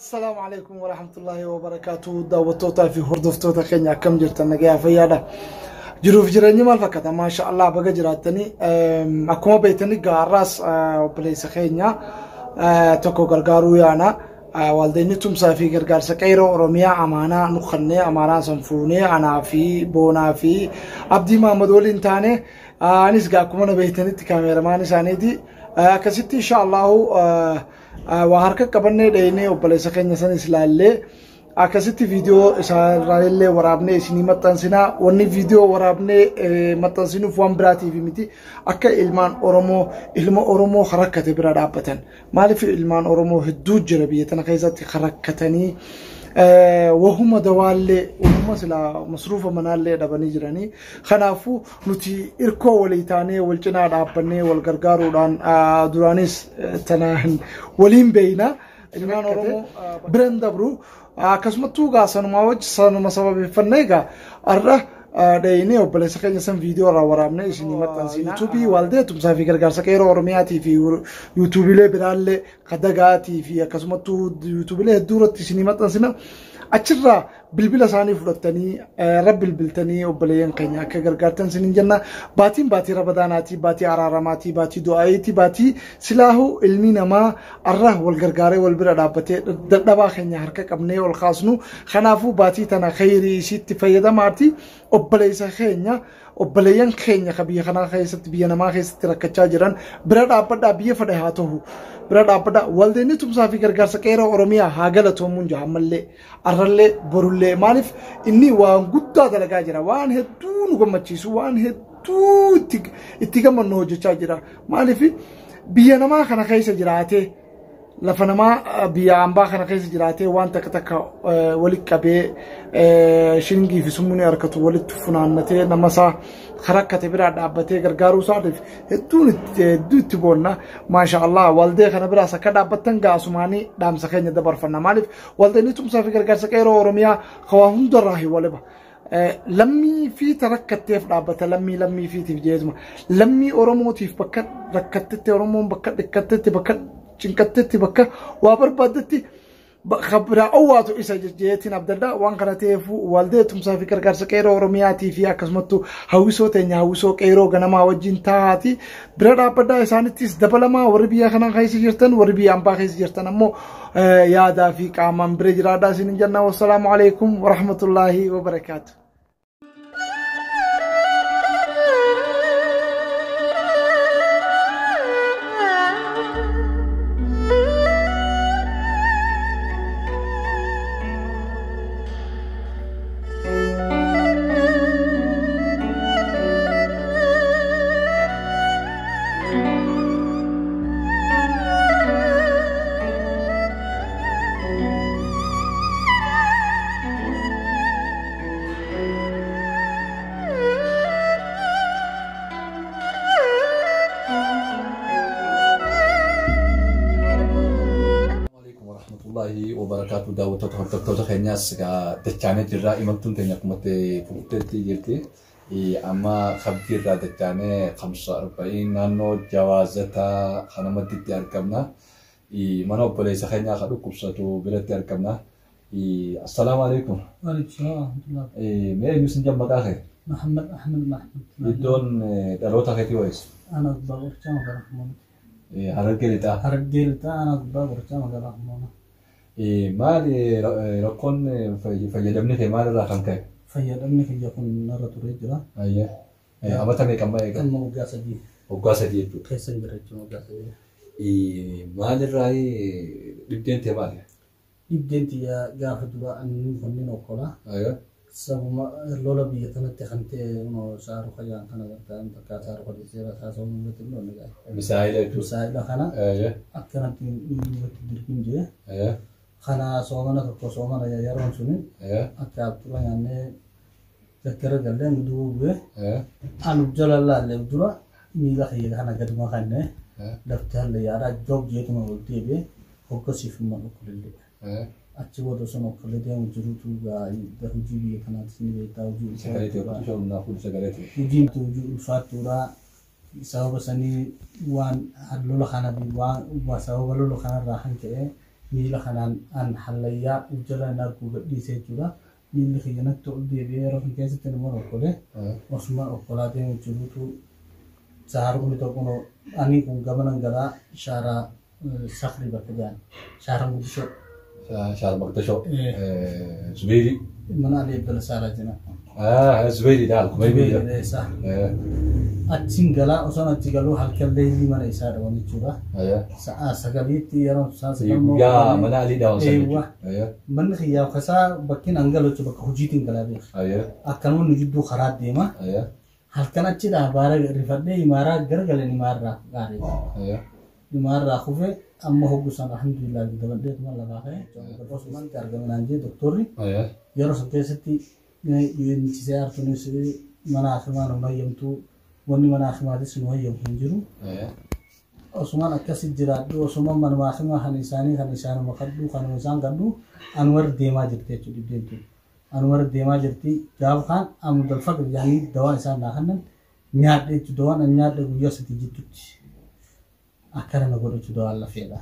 Assalaamu alaikum warahmatullahi wabarakatuh. Daawwattootaa fi hordoftoota keenya akkam jirtan nagayaa fayyaadha. Jiruuf jireenyi maal fakkaata? Maasha Allah baga jiraattanii akkuma beektanii gaarraas obboleessa keenya tokko gargaaruu yaana. Waldeenni tumsaa fi gargaarsa qeeroo Oromiyaa amaanaa nu kennee amaanaa san fuunee anaa fi boonaa fi Abdii Mahammad waliin taane anis gaa akkuma na beektanitti kaameeramaan isaaniiti. Akkasitti insha Allahu waa harka qabannee dheenee obboleessa keenya sanis ilaallee akkasitti viidiyoo isaarraa illee waraabnee isinii maxxansinaa. Wanni viidiyoo waraabnee maxxansinuuf waan biraatiif miti akka ilmaan Oromoo ilma Oromoo rakkate bira dhaabbatan. Maaliif ilmaan Oromoo hedduu jira biyya tana keessatti rakkatanii wahuma dawaallee wahuma silaa masruufa manaallee dhabanii jiranii. Kanaafuu nuti irkoo walii taanee wal cinaa dhaabbannee wal gargaaruudhaan duraanis tanaan waliin beeyna. Ilmaan Oromoo biran dabru akkasumattuu gaa sanumaa wajji sanuma sababeeffannee egaa har'a dhayinee obboleessa keenya san viidiyoo irraa waraabnee isinii maxxansina. Yuutuubii waldee tumsaa fi gargaarsa qeeroo Oromiyaatii fi yuutuubiilee biraallee kadagaatii fi akkasumattuu yuutuubiilee hedduu irratti isinii maxxansina. Achirraa bilbila isaanii fudhattanii irra bilbiltanii obboleeyyan keenya akka gargaartan isiniin jenna. Baatiin baatii rabadaanaatii, baatii araaramaatii, baatii du'aayitii, baatii silaahuu ilmi namaa arra wal gargaaree wal bira dhaabbatee dadhabaa keenya harka qabnee ol kaasnu. Kanaafuu baatii tana khayrii isiitti fayyadamaati obboleessa keenya obboleeyyan keenya ka biyya kanaa keessatti biyya namaa keessatti rakkachaa jiran bira dhaabbadhaa biyya fedhe haa ta'u bira dhaabbadhaa waldeenni tumsaa fi gargaarsa qeeroo Oromiyaa haa galatoomuun jaha ammallee arrallee borullee maaliif inni waan guddaa dalagaa jira waan hedduu nu gammachiisu waan hedduu itti gammannu hojjechaa jira maaliif biyya namaa kana keessa jiraatee lafa namaa biyya ambaa kana keessa jiraatee waan takka takka walitti qabee shilingii fi summunii harkatu walitti funaannatee nama isaa rakkate biraa dhaabbatee gargaaruu isaatiif hedduun hedduu itti boonna. Maasha Allah waldee kana biraas akka dhaabbattan gaasumaanii dhaamsa keenya dabarfanna. Maaliif waldeen tumsaa fi gargaarsa qeeroo Oromiyaa hawaa hundarraa hin waliba. Lammii fi rakkatteef dhaabbata lammii lammii fiitiif jeetuma lammii Oromootiif bakka rakkattetti Oromoon bakka dhikkattetti bakka cinqattetti bakka waa barbaaddetti biraa owwaatu isa jeetiin abdaddaa waan kana ta'eef waldee tumsaa fi gargaarsa qeeroo Oromiyaatii fi akkasumattuu hawwisoo teenya hawwisoo qeeroo ganamaa wajjin taa'aati bira dhaabbaddaa isaanittis dabalamaa warri biyya kanaa keessa jirtan warri biyya ambaa keessa jirtan ammoo yaadaa fi qaamaan bira jiraadhaa isiniin jenna wassalaamu alaikum warahmatullaahi wabarakaatu. Wabarakaatu daawwattoota hordoftoota keenyaas dachaanee jirra. Imaltuun teenya akkuma fufteetti jirti. Amma kabjii irraa dachaanee 45 naannoo jawaazataa kana madditti argamna. Mana obboleessa keenyaa kan dhukkubsatu biratti argamna. Assalaamu alaikum. Mee eenyu sin maqaa kee? Muhammad Ahmed Mahmud. Iddoon dhaloota keetii wayisu? Ana abbaa qorichaa magaalaa Hamoona. Harargee lixaa. Harargee lixaa ana abbaa qorichaa magaalaa Hamoona. Maali rakkoon fayyadamni kee maalirraa kan ka'e? Fayyadamni kiyya kun narra turee jira. Amata meeqa amma eega? Amma waggaa 3. Waggaa 3 jechuudha. Keessa jira jechuudha waggaa 3. Maalirraa dhibdeen tee maali? Dhibdeen tiyya gaafa dura anni kunniin okkolaa. Sabuma lola biyya tanatti kan ta'e saaru kayyaan kana gargaaran takka saaru kadhiseera saasawwan irratti illee ni ga'a. Misaayila jechuudha. Misaayila kana akkanatti duubatti dirqiin jire. Kana soomana tokko soomana yeroon suni akka abtura nyaannee gaggara gallee nu duubee anu jala laallee dura miila kiyya kana gaduma kannee lafti hallayyaadha joog jeetuma ol deebi'ee hoggasiif immoo dhukkulillee. Achi booda sun okkolee deemu jirutu hojii biyya kanaatis ni beektaa hojii Sagalee hojii ulfaattuudha. Sababa sanii waan lola kana waan sababa lola kanarraa kan ka'e Miila kanaan an hallayyaa uf jala hin arguu gadhiise jechuudha. Miilli kiyya natti ol deebi'ee yeroo kan keessatti nama okkolee osuma okkolaa deemu jiruutu saarumni tokko ani kun gamanan galaa shaaraa sakri bakka jedhan shaaraa guddishoo. Shaara Maqdashoo. Zubeeri. Mana Ali Abdalla Saalaa jira. Zubeeri daal kuma Zubeeri isaa. Achiin galaa osoon achi galuu halkan leelii mana isaa dhawan jechuudha. Sa'a 9tti yeroo isaan sagal Guyyaa mana Alii dhawan sana jechuudha. Manni kiyyaa kasaa bakkiin an galu jechuudha bakka hojiitiin galaa beeka. Akkanuma nu jidduu karaa deema. Halkan achi dhaabaara rifadhee imaaraa garagaleen imaarraa qaaree. Imaarraa kufe amma hoggu san alhamdulillah dabadhee tuma lafaa ka'e. Osuma itti argame naan jee doktorri yeroo san keessatti UNHCR tunis mana hakimaa nu hayyamtu wanni mana hakimaatis nu hayyamu hin jiru. Osumaan akkasi jiraadhu osuma manuma hakimaa kan isaanii kan isaanuma kadhu kanuma isaan kadhu anumarra deemaa jirti jechuudha dhibdeen tun. Anumarra deemaa jirti gaafa kaan amdal faqr jedhanii dawaa isaan naa kennan nyaadhe jechuudha dawaan an nyaadhe guyyaa sadii jidduutti akkana na godhe jechuudha dawaan lafeedha.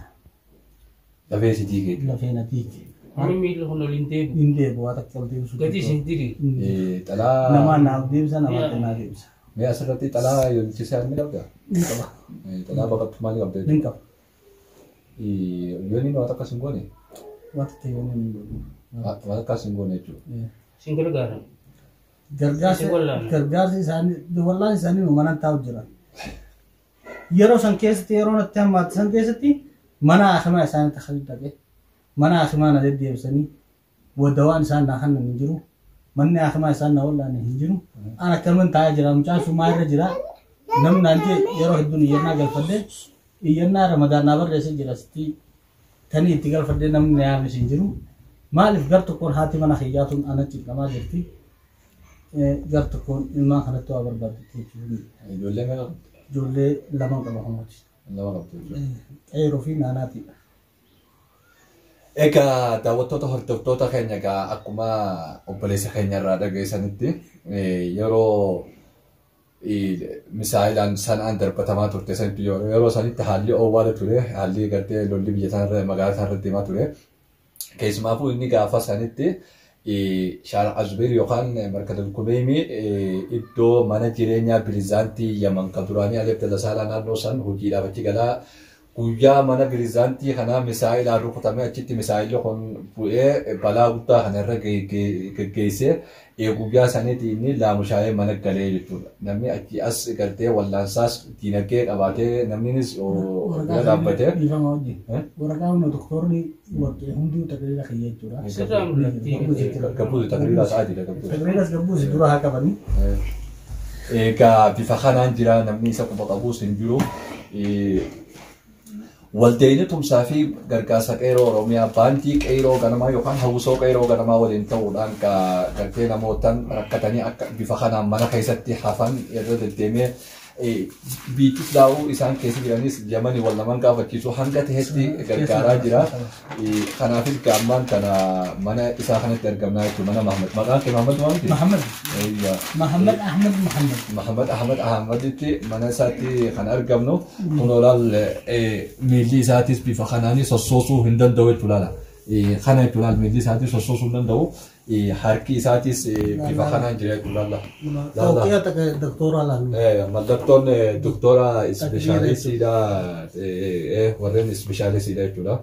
Lafee si diige. Lafee na diige. Ani miilli kun ol hin deebi'u. Hin deebi'u waa takka ol deebisuu Gadi isin diriire. Xalaa. Namaa naaf deebisa namaa naa deebisa. Mee asirratti xalaa yoomchisee ni qabdaa? Ni qaba. Xalaa baqattummaa ni qabda Ni jechuudha. qaba. Yooniin waan akkas hin goone? Waa takka yooniin hin godhu. Waan akkas hin goone jechuudha. Isin gargaaran. Gargaarsi Isin wallaana. gargaarsi isaanii wallaan isaanii nu manaan taa'u jiran. Yeroo san keessatti yeroo natti hammaate san keessatti mana hakimaa isaanii takka dhaqe. Mana hakimaa na deddeebisanii dawaan isaan naa kennan hin jiru. Manni hakimaa isaan na wallaane hin jiru. An akkanuman taa'ee jira mucaan sumaa irra jira. Namni naan jee yeroo hedduun iyyannaa galfadhe iyyannaa ramadaan naa barreessee jira sitti tanii itti galfadhe namni na yaames hin jiru. Maaliif gar tokkoon haati mana kiyyaa tun ana cinqamaa jirti. Gar tokkoon ilmaan kanatti waa barbaaddetti jechuudha. Ijoollee meeqa qabdi? Ijoollee lama qaba homooti. Lama qabdi jechuudha. Qeeroo fi naanaatiidha. Egaa daawwattoota hordoftoota keenya egaa akkuma obboleessa keenya irraa dhageessanitti yeroo misaayilaan sanaan darbatamaa turte sanitti yeroo sanitti haalli owwaala ture haalli gartee lolli biyya sanarra magaalaa sanarra deemaa ture. Keessumaafuu inni gaafa sanitti Shaara Azubeer yookaan Markazal Kumeemii iddoo mana jireenyaa pirezidaantii Yaman kan duraanii Ali Abdalla Saalaa naannoo san hojiidhaaf achi galaa guyyaa mana pirezidaantii kanaa misaayilaan rukutamee achitti misaayilli kun bu'ee balaa guddaa kana irra geggeessee guyyaa saniitti inni laamushaa'ee mana galee jechuudha. Namni achi as gartee wallaansaas diinagdee qabaatee namninis bira dhaabbatee. Dhiifama wajjin. Waraqaa humna doktorri warqee hunduu taqriira kiyya jechuudha. Sirraa mul'atti. Gabbuusi taqriiraa sa'aatiidha gabbuusi. Taqriiras gabbuusi dura haa qabanii. Egaa bifa kanaan jira namni isa quba qabus hin jiru. Waldeenii tumsaa fi gargaarsa qeeroo Oromiyaa baandii qeeroo ganamaa yookaan hawwisoo qeeroo ganamaa waliin ta'uudhaan gartee namootaan rakkatanii akka bifa kanaan mana keessatti hafan irra deddeemee biitti daa'uu isaan keessa jiranis Yamanii wal naman gaafachiisu hanga ta'etti gargaaraa jira. Kanaafis gaammaan kana mana isaa kanatti argamnaa jechuudha mana Mahamad. Maqaan kee Mahamad maal miti? Mahamad. Mahamad Ahmed Mahamad. Mahamad Ahmed Ahmaditti mana isaatti kan argamnu kun olaal miilli isaatis bifa kanaanis sossoosuu hin danda'u jechuudha. Kana jechuudha miilli isaatis sossoosuu hin danda'u. Harki isaatis bifa kanaan jira jechuudha. Tooqiyaa takka doktoraa laalu. Mallattoon doktora ispeeshaalistiidha warreen ispeeshaalistiidha jechuudha.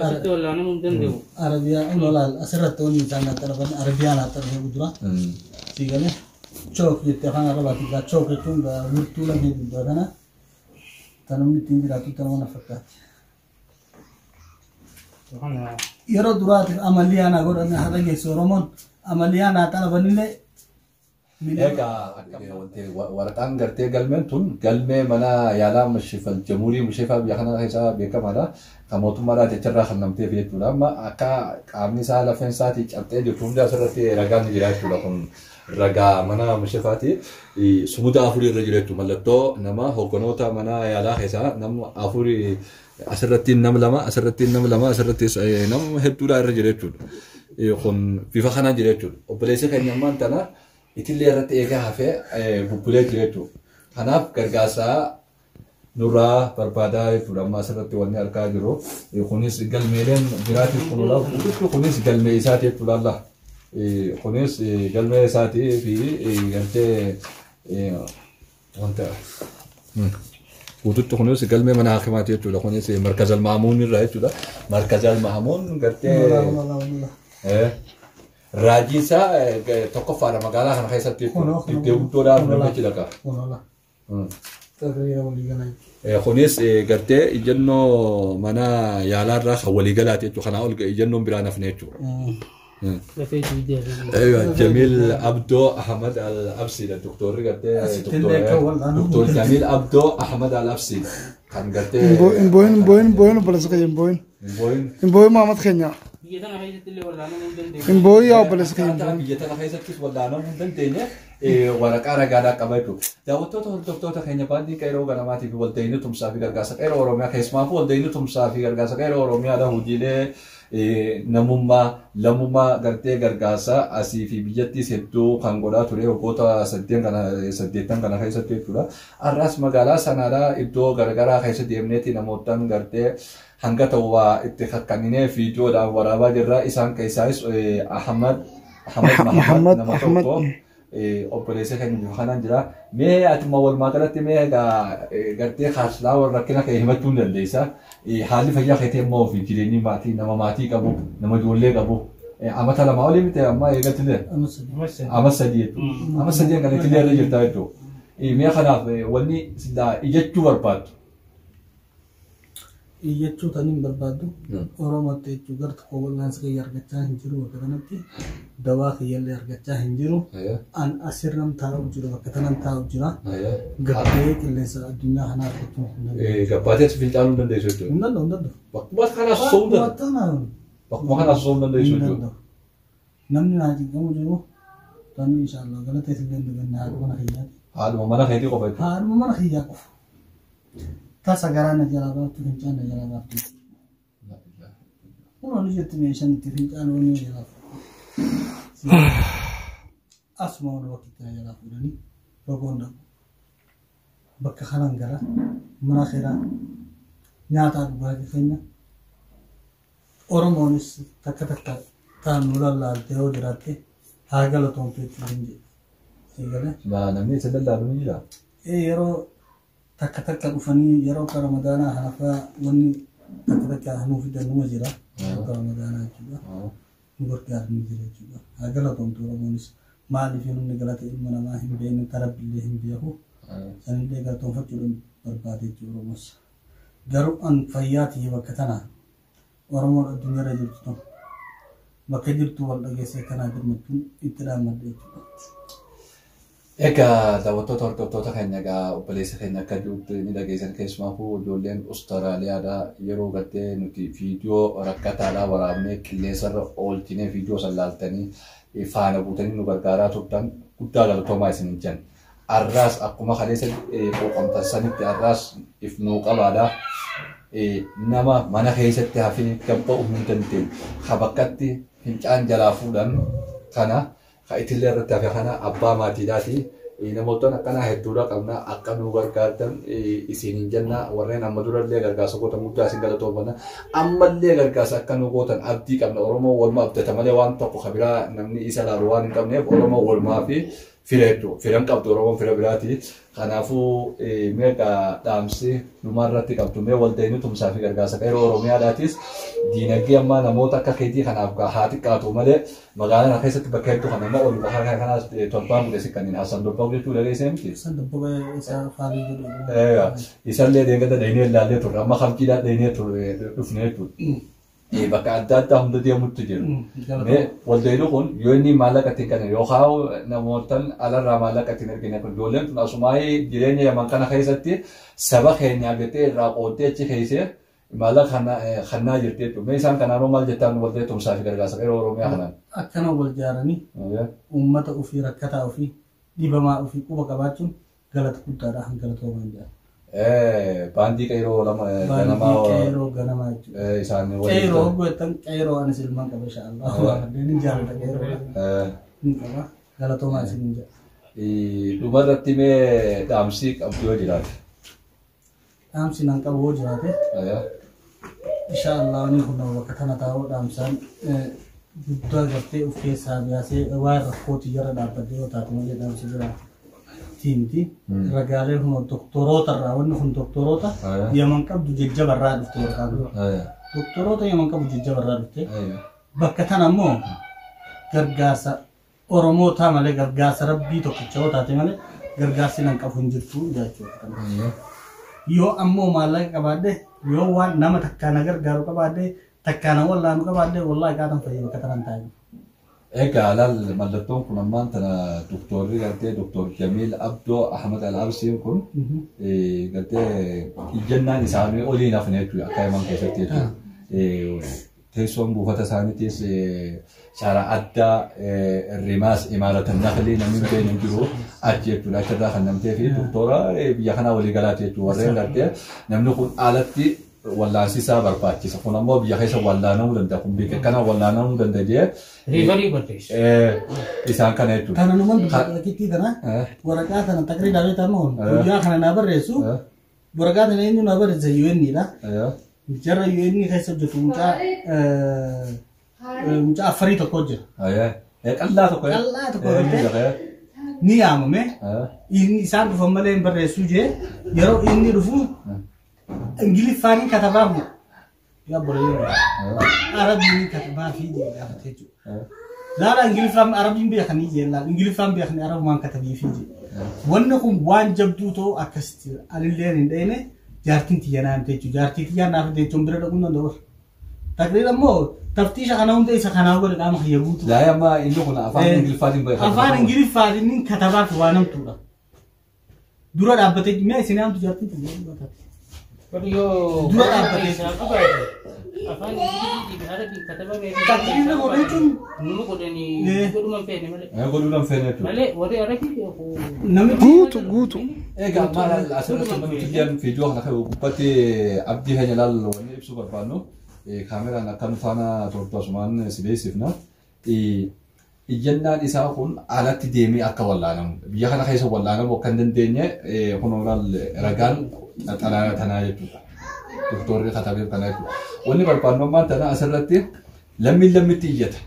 Asitti wallaanamuu hin danda'u. Arabiyaa olaal asirratti wanni isaan xalaban Arabiyaa naa xalaban gudura. Siigalee chook jettee afaan Arabaatiin gaa chook jechuun gaa wirtuu lamee guddaa kana kan namni ittiin jiraatu kan mana fakkaatti. Yeroo duraatiif amaliyaa naa godhame har'a geessu Oromoon amaliyaa naa xalabanillee Egaa waraqaan gartee galmeen tun galmee mana yaalaa Mushifal Jamuurii Mushifaa biyya kana keessaa beekamaadha. Kan mootummaadhaa jecharraa kan namteef jechuudha. Amma akka qaamni isaa lafeen isaatii cabxee jirtu hundi asirratti ragaan ni jira jechuudha. Kun ragaa mana Mushifaati. Sumuda afurii irra jira jechuudha. Mallattoo nama hogganoota mana yaalaa keessaa nama afurii asirratti nama lama asirratti nama lama asirratti nama hedduudha irra jira jechuudha. Kun bifa kanaan jira jechuudha. Obboleessi keenya ammaan tana itillee irratti eegaa hafee bubbulee jira jechuudha. Kanaaf gargaarsa Nurraa barbaadaa jechuudha. Amma asirratti wanni argaa jiru kunis galmeeleen biraatiif kun olaantu, kunis galmee isaati jechuudha. Alla kunis galmee isaatii fi gartee wanta guututti kunis galmee mana hakimaati jechuudha. Kunis markaza al-Maamuun irraa jechuudha. Markaza al-Maamuun gartee raajii isaa tokkoffaadha magaalaa kana keessatti jechuudha. Iddoo guddoodhaan namni achi dhaqa. Kunis gartee ijannoo mana yaalaarraa kan waliigalaati jechuudha. Kanaa ol ijannoon biraa nafne jechuudha. أيوه جميل عبدو احمد الابسي الدكتور دكتور جميل عبدو احمد الابسي كان قلت إنبوين إنبوين إنبوين بلس خي إنبوين إنبوين محمد خينيا إنبوين يا بلس خي biyya tana keessattis wal'aanamuu hin dandeenye waraqaa ragaadhaa qaba jechuudha. Daawwattoota hordoftoota keenya baandii qeeroo ganamaatii fi waldeenii tumsaa fi gargaarsa qeeroo Oromiyaa keessumaafuu waldeenii tumsaa fi gargaarsa qeeroo Oromiyaadha hojiilee namummaa lammummaa gartee gargaarsa asii fi biyyattiis hedduu kan godhaa ture waggoota saddeettan kana keessatti jechuudha. Har'as magaalaa sanaadhaa iddoo garagaraa keessa deemneeti namootaan gartee hanga ta'u waa itti kakkaninee viidiyoodhaan waraabaa jirra. Isaan keessaayis Ahmad Mahamad nama tokko obboleessa keenya bifa kanaan jira. Mee atuma walumaa galatti mee egaa gartee kaaslaa warra rakkina kee himachuu hin dandeessa. Haalli fayyaa keetii immoo fi jireenyi maatii nama maatii qabu nama ijoollee qabu amata 2 olii miti amma eegaltillee ama 3 jechuudha. Ama 3 kan itti irra jirta jechuudha. Mee kanaaf wanni silaa ijachuu barbaaddu. Iyyachuu taniin barbaaddu Oromootti jechuu gara tokko wal'aansa kiyya argachaa hin jiru bakka kanatti dawaa kiyyallee argachaa hin jiru. An asirran taa'u jiru bakka tanan taa'u jira. Gabbee qilleensa addunyaa kanaa argachuu hin danda'u. Gabbaatees fincaanuu hin dandeessu jechuudha. Hin danda'u hin danda'u. Bakkuma kanaas so'uu danda'u. Bakkuma kanaas so'uu hin dandeessu jechuudha. Namni naa cinqamu jiru tani inshaallah galata isin danda'u haadha mana kiyyaati. Haadhuma mana keetii qofa jechuudha. Haadhuma mana kiyyaa qofa. Tasa garaa na jalaa baaftu fincaan na jalaa baaftu. Kun oli jetti meeshaan itti fincaan wanni na jalaa fuudhu. Asuma ol bakki itti na jalaa fuudhanii fagoon dhaqu. Bakka kanan gara mana kiraa nyaataa dhugaatii keenya Oromoonis takka takka ta'an nu lallaalte yoo jiraatte haa galatoomtu jechuun hin jedhu. Eegalee. Namni isa lallaalu ni jira. Yeroo takka takka dhufanii yeroo akka Ramadaanaa hanafaa wanni takka takka hanuu fidan numa jira. Akka Ramadaanaa jechuudha. Nu gargaaru ni jira jechuudha. Haa galatoomtu Oromoonis maaliif namni galata ilma namaa hin beekne tarabbillee hin beeku. Sanillee galatoomfachuudhaan barbaade jechuudha Oromoos. Garuu an fayyaa tiyya bakka tanaa Oromoon addunyaarra jirtu tun bakka jirtu wal dhageessee kanaa birmattuun itti dhaammadhe jechuudha. Egaa daawwattoota hordoftoota keenya egaa obboleessa keenya akka jirutti ni dhageessan keessumaafuu ijoolleen Ustaraaliyaadhaa yeroo gartee nuti viidiyoo rakkataadhaa waraabnee qilleensarra oolchinee viidiyoo san laaltanii faana buutanii nu gargaaraa turtan guddaa galatoomaa isin jenna. Arraas akkuma kaleessa quuqamtan sanitti arraas if nuu qabaadha. Nama mana keessatti hafee gabba'uu hin dandeenye ha bakkatti fincaan jalaa fuudhan kana ka itillee irratti hafe kana abbaa maatiidhaati. Namoota akkanaa hedduudha qabna akka nu gargaartan isin hin jenna warreen amma durallee gargaarsa gootan guddaa isin galatoomfanna ammallee gargaarsa akka nu gootan abdii qabna. Oromoo waluma abdata malee waan tokko ka biraa namni isa laalu waan hin qabneef Oromoo walumaa fi fira jechuudha. Firan qabdu Oromoon fira biraati. Kanaafuu meeqa dhaamsi dhumarratti qabdu mee waldeenii tumsaa fi gargaarsa qeeroo Oromiyaadhaatis diinagdee ammaa namoota akka keetii kanaaf haa xiqqaatu malee magaalaa kana keessatti bakka hedduu kan amma ol bahaa kanaas torbaan gudeessi kanneen Hassan Dobbaa jechuu dhageessee miti. Hassan Dobbaa isa faabii godhu. Isallee deeggarta dheenee ilaallee turre amma kabjiidhaa dheenee turre dhufne jechuudha. Bakka adda addaa hunda deemutti jiru. Mee waldeenii kun yoo inni maallaqa ittiin kennan yookaan namootaan alarraa maallaqa ittiin ergine kun ijoolleen tun asumaayii jireenya yaman kana keessatti saba keenyaaf jettee irraa qooddee achi keessee maallaqa kannaa jirti jechuudha. Mee isaan kanaanoo maal jettaan waldee tumsaa fi gargaarsa qeeroo Oromiyaa kanaan? Akkana wal jaaranii uummata ofii rakkataa ofii dhibamaa ofii quba qabaachuun galata guddaadha galatoomaa jedha. Baandii qeeroo lama ganamaa. Baandii qeeroo ganamaa jechuudha. Isaan waliin. Qeeroo hoggotan qeeroo anis ilmaan qaba inshaallah. Ni jaalladha qeeroo. Ni qaba galatoomaa isin jedha. Dhumarratti mee dhaamsii qabdu yoo jiraate? Dhaamsi nan qabu yoo jiraate insha Allah inni kun bakka tana taa'uu dhaamsaan guddaa gartee of keessaa baasee waan rakkooti jara dhaabbadde yoo taate malee dhaamsi jira tiimti. Ragaalee kun doktoroota irraa wanni kun doktoroota Yaman qabdu jajjaba irraa dhufte waraqaa dura. Doktoroota Yaman qabdu jajjaba irraa dhufte. Bakka tana immoo gargaarsa Oromootaa malee gargaarsa Rabbii tokkicha yoo taate malee gargaarsi nan qabu hin jirtu jechuudha. Yoo ammoo maallaqa qabaadhe yoo waan nama takkaa na gargaaru qabaadhe takkaa na wallaanu qabaadhe wallaahi qaatan fayyee bakka tanan taa'e. Egaa laal mallattoon kun ammaan tana doktorri gartee Doktor Jamiil Abdoo Ahmad Al-Absiin kun gartee ijjannaan isaanii olii hin hafne jechuudha akka himan keessatti jechuudha. Teessoon buufata isaaniitis shaara addaa Rimaas Imaarata Naklii namni hin beekne hin jiru achi jechuudha. Achirraa kan namtee fi doktora biyya kanaa walii galaati jechuudha. Warreen gartee namni kun alatti wallaansi isaa barbaachisa. Kun ammoo biyya keessa wallaanamuu danda'a. Kun biyya kana wallaanamuu danda'a jee Riivarii barreessu. Isaan kana jechuudha. Tana numan dubbata kittii tana waraqaa tana taqrii dhaabee taa'u guyyaa kana naa barreessu waraqaa tana eenyu naa barreessa UN dha. Jarra UN keessa hojjetu mucaa mucaa afarii tokko jira. Qal'aa tokko. Qal'aa tokko gartee ni yaamame. Inni isaan dhufan malee hin barreessuu jee yeroo inni dhufu Ingiliffaan katabaa mu. Yaa boreeyoo. Arabiin katabaa fi jee gaafate jechuudha. Laala Ingiliffaan Arabiin beekanii jee laala Ingiliffaan beekanii Arabumaan katabii fi jee. Wanni kun waan jabduu ta'u akkasitti anillee hin dhayne jaartiin tiyya naan jechuudha. Jaartii tiyyaa naaf jechuun bira dhaquun danda'u. Taqriir ammoo taftiisha kana hunda isa kanaa godhe qaama kiyya guutuu. Laa amma inni kun afaan Ingiliffaatiin beekama. Afaan Ingiliffaatiin inni katabaa fi waan hamtuudha. Dura dhaabbatee mee isin hamtu jaartiin tiyya dura taate. Yoo Dura dhaabbatee. Isaa qabaate afaan Ingiliziitiin Arabiin katabame. Taqriirri godhe jechuun Numa godhanii godhuma hin feene malee. Godhuu nan feene jechuudha. Malee warri Arabii beeku. Namni Guutu guutu. Egaa maal asirratti wanti biyyaan viidiyoo kana kan gubbatti abdii keenya ilaallu wanni ibsuu barbaannu kaameraan akka nu faana turtu asumaan si beeksifna. Iyyannaan isaa kun alatti deemee akka wallaanamu biyya kana keessa wallaanamu akka hin dandeenye kun olaal ragaan xalayaa tanaa jechuudha. Doktorri katabeef kana jechuudha. Wanni barbaannu ammaan tana asirratti lammiin lammitti iyyata.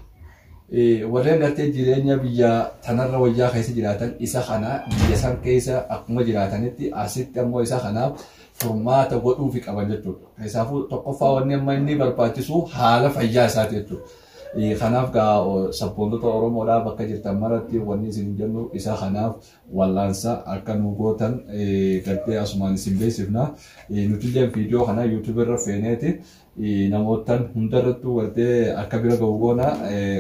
Warreen gartee jireenya biyya tanarra wayyaa keessa jiraatan isa kana biyya san keessa akkuma jiraatanitti asitti ammoo isa kanaaf furmaata godhuufi qaban jechuudha. Keessaafuu tokkoffaa wanni amma inni barbaachisu haala fayyaa isaati jechuudha. Kanaaf gaa sabboontota Oromoodhaa bakka jirtan maratti wanni isin jennu isa kanaaf wallaansa akka nu gootan gartee asumaan isin beeksifna. Nutillee viidiyoo kana YouTube irra feeneeti namootan hundarrattuu gartee akka bira ga'u goona.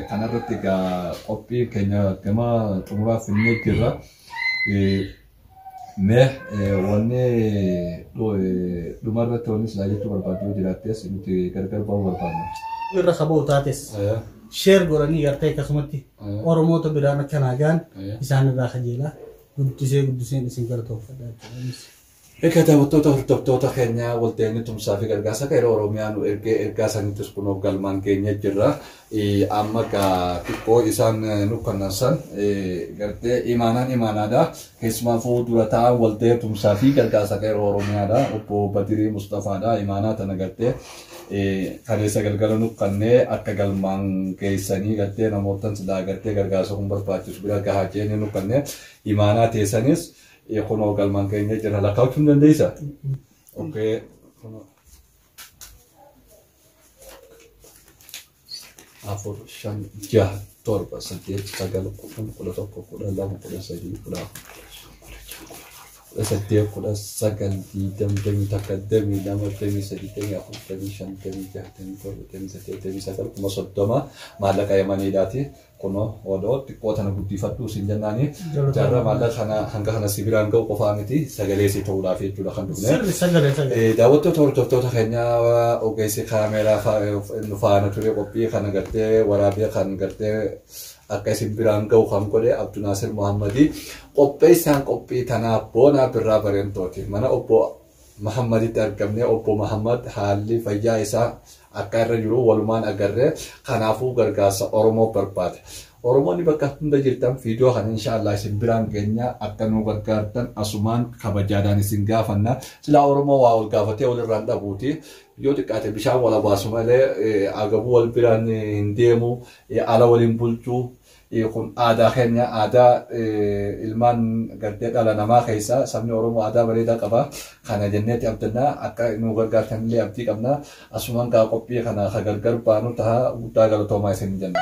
Kanarratti gaa qophii keenya gama xumuraaf finnee jirra. Mee wanni dhumarratti wanni silaa jechuu barbaaddu yoo jiraattes nuti gargar ba'uu barbaadna. Irra saboo taates sheer godhanii gartee akkasumatti Oromoota biraan akka naagaan isaan irraa kajeelaa guddisee guddiseen isin galatoonfadha jechuudha. Egaa daawwattoota hordoftoota keenya walta'inni tumsaa fi gargaarsa akka yeroo Oromiyaa nu ergee ergaa sanittis kunoo galmaan geenye jirra. Amma gaa xiqqoo isaan nu kannansan gartee imaanaan imaanaadha. Keessumaafuu dura ta'an walta'ee tumsaa fi gargaarsa akka yeroo Oromiyaadha. Obbo Badirii Mustafaadha. Imaanaa tana gartee kaleessa galgala nu kannee akka galmaan geessanii gartee namootan silaa gartee gargaarsa kun barbaachisu bira gahaa jeenee nu kannee imaanaa teessanis kunoo galmaan keenya jira. Lakkaa'achuu hin dandeessaa? Okay. Kunoo. 4, 5, 6, 7, 8, 9, 10, 11, 12, 13, 14, 18, 19, 20, 21, 22, 23, 24, 25, 26, 27, 28, 30 maallaqa Yamaniidhaati. Kunoo odoo xiqqoo tana guddifadhu siin jennaani. Jaarraa maallaqa kana hanga kana si biraan ga'u qofaa miti sagalee si ta'uudhaaf jechuudha kan dhufne. Sirri sagalee sagalee. Daawwattoota hordoftoota keenyaa ogeessi kaameeraa nu faana ture qophii kana gartee waraabee kan gartee akka isin biraan ga'u kan godhe Abdunaasir Muhammadii qopheessaan qophii tanaa Boonaa Birraa Bareentooti. Mana obbo Muhammaditti argamnee obbo Muhammad haalli fayyaa isaa akka irra jiru walumaan agarree kanaafuu gargaarsa Oromoo barbaada. Oromoonni bakka hunda jirtan viidiyoo kana inshaallah isin biraan geenya akka nu gargaartan asumaan kabajaadhaan isin gaafanna. Silaa Oromoo waa wal gaafatee walirraan dhabuuti. Yoo xiqqaate bishaan wal abaasu malee agabuu wal biraan hin deemu, ala waliin bulchuu. Kun aadaa keenya aadaa ilmaan gartee dhala namaa keessa sabni Oromoo aadaa bareedaa qaba. Kana jenneeti abdannaa akka nu gargaartan illee abdii qabna. Asumaan gaa qophii kana ka gargar baanu taha guddaa galatoomaa isin jenna.